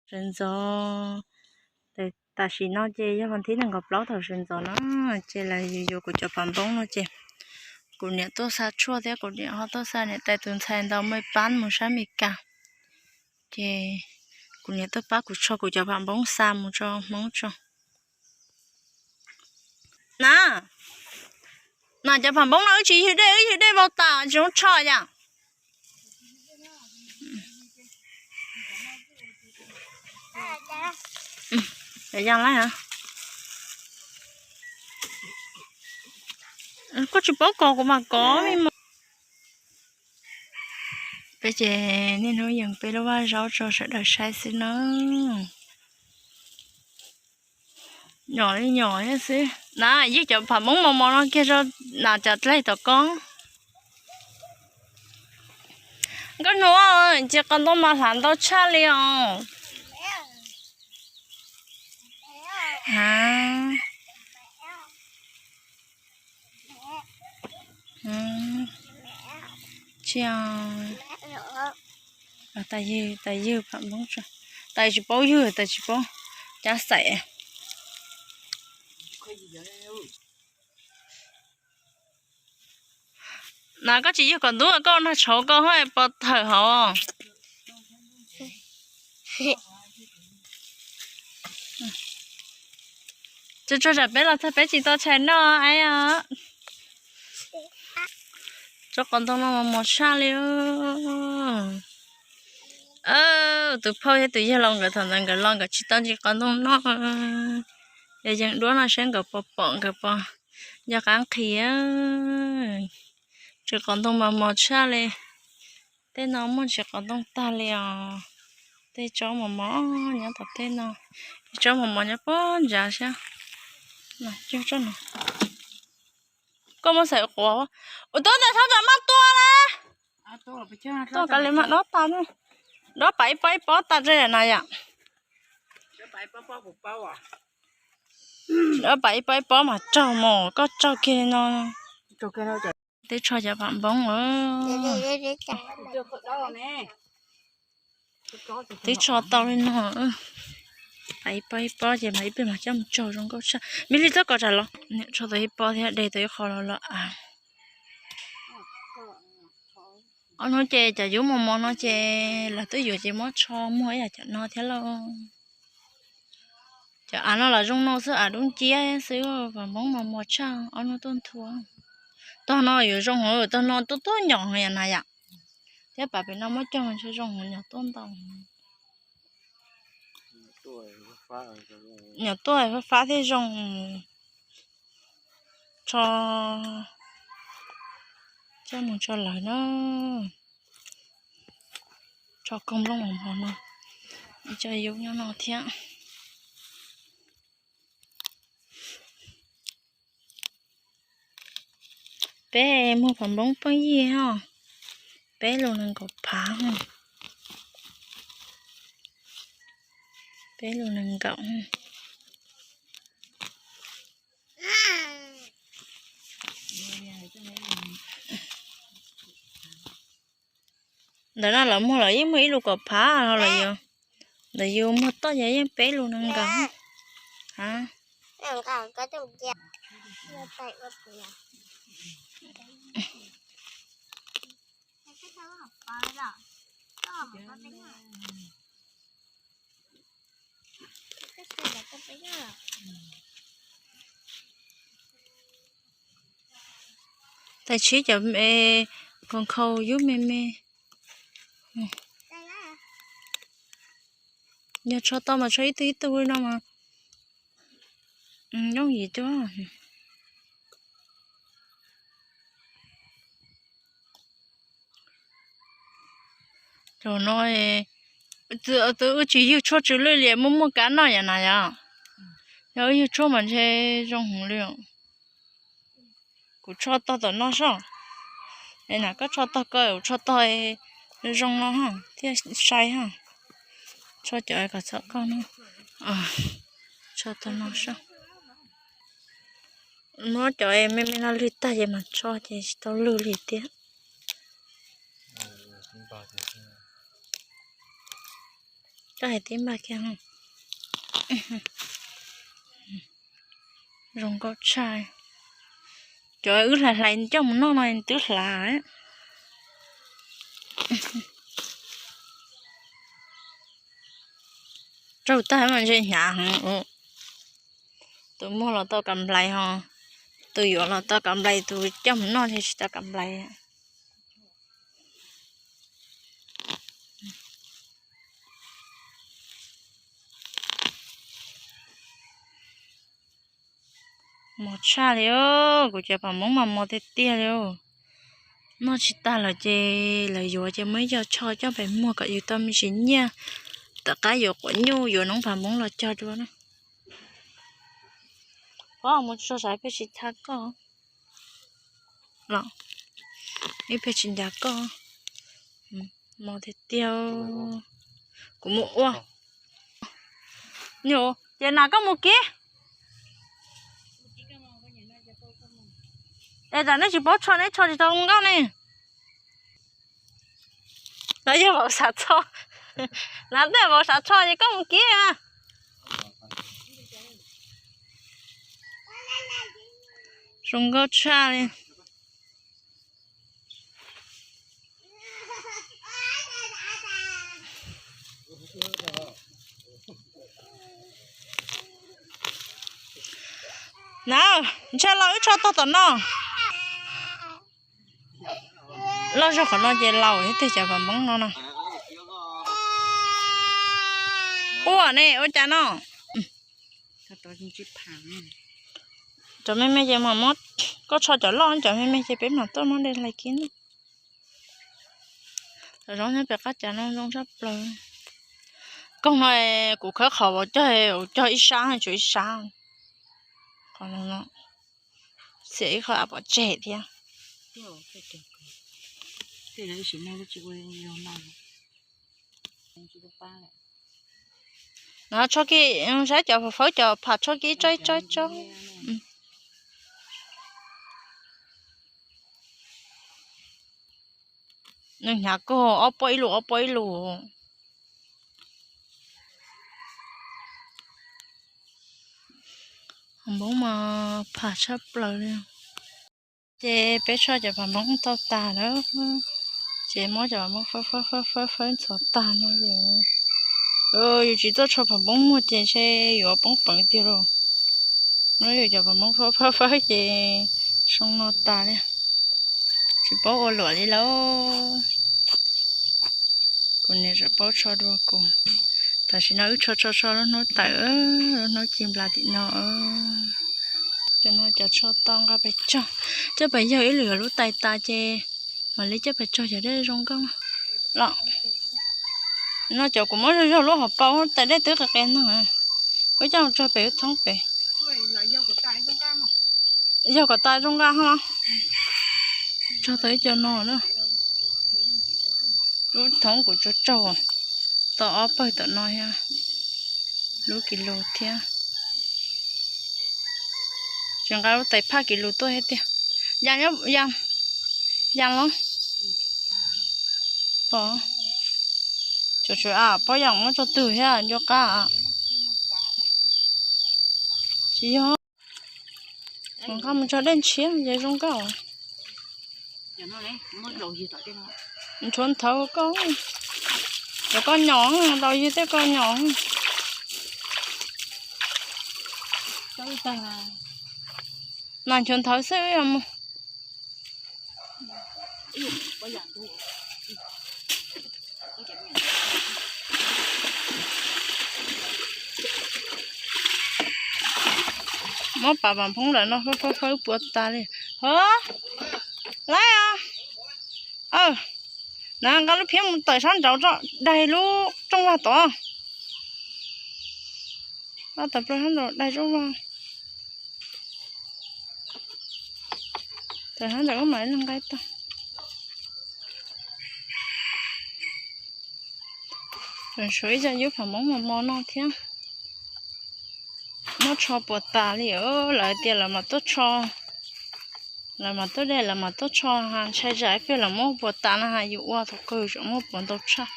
Sawv ntxov, tam sim no ces yog vas thib nees nkaum plaub thaum sawv ntxov no, ces lawv yuav yuav kuv cov phav npoob no ces kuv niam tuaj xa tshuaj thiab kuv niam ho tuaj xa niam tais tus ntxhais ntawd muaj ib pab mus sab Amelikas. Ces kuv niam tuaj pab kuv tsho kuv cov phav npoob xa mus rau Hmoob tso. Na, na cov phav npoob no wb tsis ywg dej, wb ywg dej vau tas tsis zoo tsho yam. Koj tsis paub kos kuv mas kos me mos. Peb ces niaj hnub yees peb lub vaj zaub rau sawv daws saib xwb na. Nyom li nyom thiab xwb na, ywg cov phav npoob mos mos no kiag rau na cov dlaig tom koj. Nkauj Hnub, ces qos ntoo mas hlav ntau tshaj li os. Tsis, tais ywg, tais ywg phav npoob, tais tsis paub ywg, tais tsis paub cab xaim. Na koj tsis yug kom ntub koj nag tshauv koj haj pov thawm hauv. Tsuag tsuag tsam peb los txog peb tsis tau tshais noj es. Tsob qos ntoo no mos mos tshaj li. Tus phauj thiab tus yawg laus nkawd thaum ntawd nkawd los nkawd tsis tau ntsis qos ntoo noj. Yog yees duab no saib nkawd puas pom nkawd puas nco qab nqhis. Tsis qos ntoo mos mos tshaj li. Tej no muaj tsis qos ntoo tag li os. Tej tsob mos mos nyob tom tej no, tsob mos mos nyob puag nrad xwb. Koj muab xaim quav ua tub tais txhob tsam maj tua na. Tuaj kav liam mas dob tas, dob pam ib pob ib pob tas rau yam no yom. Dob pam ib pob ib pob mas raug mos, koj raug kiag li no. Twb tsho cov pam npoob. Twb tsho tau li no. Pam ib pob ib pob ces mas ib pliag mas coj mus tsaug zoo nkauj tshaj. Mib Lis txhob kov tsam los, niam tsho tau ib pob thiab de tau ib qho los los av. Ob hnub ces cov yub mos mos no ces lawv twb yuav ces muab tsho muag ib yam cov no thiab lauj. Cov av no los zoo no xwb, av dub nciab xwb, pam npoob mos mos tshaj ob hnub tuaj nthua. Tog no yuav zoo heev, tog no tuaj tuaj nyom heev yam na yom. Thiab pam pem no muab cog mas ntshe zoo heev, nyom tuaj ntau. Nyom tuaj fab fab thiab zoo. Tso, coj mus tso lawm na. Tso koog nplooj mos mos no, coj yub nyob no thiab. Peb muag pam npoob pheej yig os, peb lus nees nkaum phav, peb lus nees nkaum. Ntawm no lawv muag los yeej muag ib lus kaum phav no los yus, ntawm yus muag toj ces yeej peb lus nees nkaum. Tais tshib cov me, koos khaus yub me me. Yog tsho tau mas tsho ib tug ib tug li no mas yooj yim tuaj. Zaum no wb tsis ywg tshuaj tsw lwj li, muaj muaj kab noj yam na yom. Yog wb ywg tshuaj mas ntshe zoo heev li. Kuv tsho tog tom no soj. Es na koj tsho tog ko, kuv tsho tog zoo no thiaj sai. Tsho cov kom txhob qaug no. Tsho tog no soj. Muab cov me me no lwg tag ces mam tsho ces tsis tau lwg li tiag. Koj hais tib npag kiag. Zoo nkauj tshaj. Cov wb hlais hlais coj mus noj no twb hlav. Raug tag mas ntshe hnyav heev. Tus muag los tau kam nplais ho, tus yuav los tau kam nplais, tus coj mus noj ntshe tsis tau kam nplais. Mos tshaj li, kuv cov pam Hmoob mas mos tiag tiag li. Noj tsis tag lawm ces lawv yuav ces muaj ib co tsho coj pem muag kom yus tau me ntsis nyiaj, tom qab yuav quav nyuj yuav noob pam Hmoob los cog dua na. Pov mus tso sav ib pliag tsis txha koj los, ib pliag tsis ncav koj. Mos tiag tiag. Kuv mus ua. Ces na koj mus kib. Es tam neb tsis paub tsho neb tsho tsis tau zoo nkauj ne. Lawv yog vauv sav tsho, lawv tej vauv sav tsho ces koj mus kib. Zoo nkauj tshaj li. Na, ntshe los wb tsho tog tom no. Loj zog qhov no ces laus ib teg cov pam Hmoob no no. Ua ne ua cas no. Cov me me ces mam muab, koj tsho cov loj, cov me me ces peb mam tuaj muab de hlais kib na. Cov zoo nyob pem qab cas no zoo tshaj plaws. Koog no kuv khawb qhov vauv cog, vauv cog ib sab, tshuav ib sab. Qhov no, xiam ib qho av pov tseg thiab. No tsho kiag, saib cov fawb cov pham tsho kiag ib tsob ib tsob ib tsob. Nws hnyav kawg, ob pob ib lus ob pob ib lus. Hauv Hmoob mas pham tshaj plaws li. Ces peb tsho cov pam Hmoob tau tas lawm, ces muab cov pam Hmoob fawb fawb fawb fawb ntxhov tag no ces, yus tsis tuaj tsho pam Hmoob muag ces ntshe yuav poob peev tiag lauj. Muab yus cov pam Hmoob fawb fawb fawb ces zoo no tas li, tsis paub ua luam li lauj. Kuv niam tseem paub tsho dua kuv. Tam sim no wb tsho tsho tsho lub hnub tawm, lub hnub ci nplas tim no. Cov no cov tsho tau nqa pes tsog, coj pes yawg ib lwm yuav lub tais tas ces mam li coj pes tsog cov dej zoo nkauj los. No cov kuv muab zog zog lub hauv paus tais dej twb qis qis no, wb coj mus tsog pem wb thoob pem. Yog kom tas zoo nqa ho los. Tsog tau ib co no na. Lub thoob kuv tsuas tsaug tau ob pawg tom no thiab, lub kis lus thiab. Tsis nqa lub tais phaj kis lus tuaj thiab tiag. Ya, ya los. Pom, tsuas tsuas a, pob yam muab tso twg thiab nco qab. Tsis yog. Nqa mus tso dej ntshiab ces zoo nkauj. Ntshuav nthawv koj, cov koj nyom, daus yig tej koj nyom. Nas nchuav nthawv xwb mus. Muab pas vam phoob lawm no fawb fawb fawb puas tas li. Ho, laib os. Na nqa lub phiab mus tawm sab nraud tso, daig lub rooj vag tod. Tawm plaws sab nraud daig rooj vag. Tawm sab ntawm ub mam li nqa tau. Suav ib co yub pham Hmoob mos mos no thiab. Muab tsho puas tas li, lawv tias lawv mam tuaj tsho, lawv mam tuaj de lawv mam tuaj tsho, ntshai tsam ib pliag lawv muab puas tas no yus ua thaum kawg tseem muab puas ntau tshaj.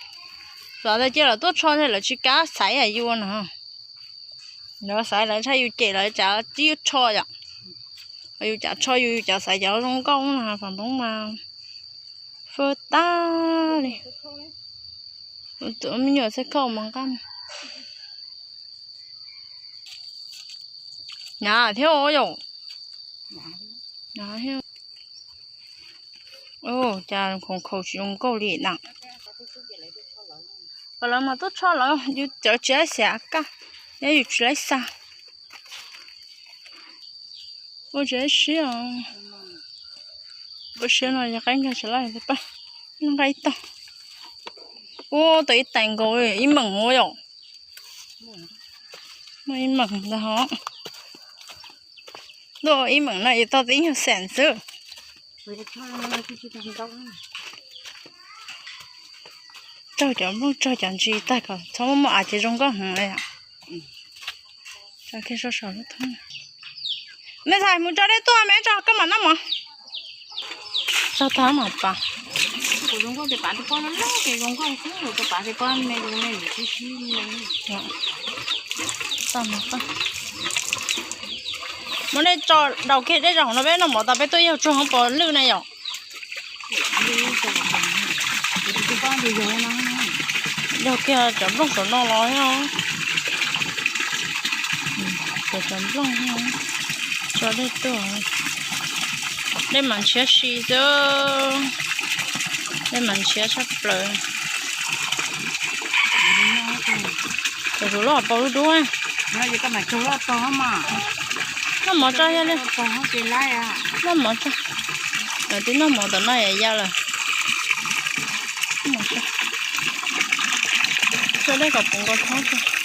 Xav tias cia lawv tuaj tsho ntag, lawv tsis kam xaiv yam yus no. Lawv xaiv lawv ntshai yus cem lawv cas twb yuav tsho yom. Yus cas tsho yus, yus cas xaiv cov zoo nkauj no, fam npoob mas fwj tag li. Tus me nyuam txhaj khauj mas nqaj. Nyav thiab yom. Cas khoom khaus tsis zoo nkauj li na. Kom lawv mas tuaj tsho lawv, yus cov tsis laib xav kaj, nyob yus tsis laib xa. Ua tsis laib siab os. Ua siab no yog qaib nkag tsis laij pab nqa ib tag. Ua tau ib tais nkaus ib meem ua yom. Muaj ib meem ntag hov. Tuaj ib meem no yuav tau tib nyuag xees xwb. Raug cov nplooj raug cov ntsis tag kom txhob muaj muaj av ces zoo nkauj heev li. Tso kiag saum lub thoob. Me ntxhais mus tso dej tuaj me tso koj mam noj mov. Tso tag mas pas. Muab dej tso daus kiag dej zaum no peb noj mov tas peb tuaj yog tsuag hoob pos lwj na yom. Yog kiag cov nplooj saum no los yog cov nplooj tso dej tuaj. Dej mas ntshiab si xwb, dej mas ntshiab tshaj plaws. Cov zaum loj pau dub dub. Noj mov tso yog li. Noj mov tso. Lawv twb noj mov tom no ya lawm. Tso dej kom puv nkaus thoob tso.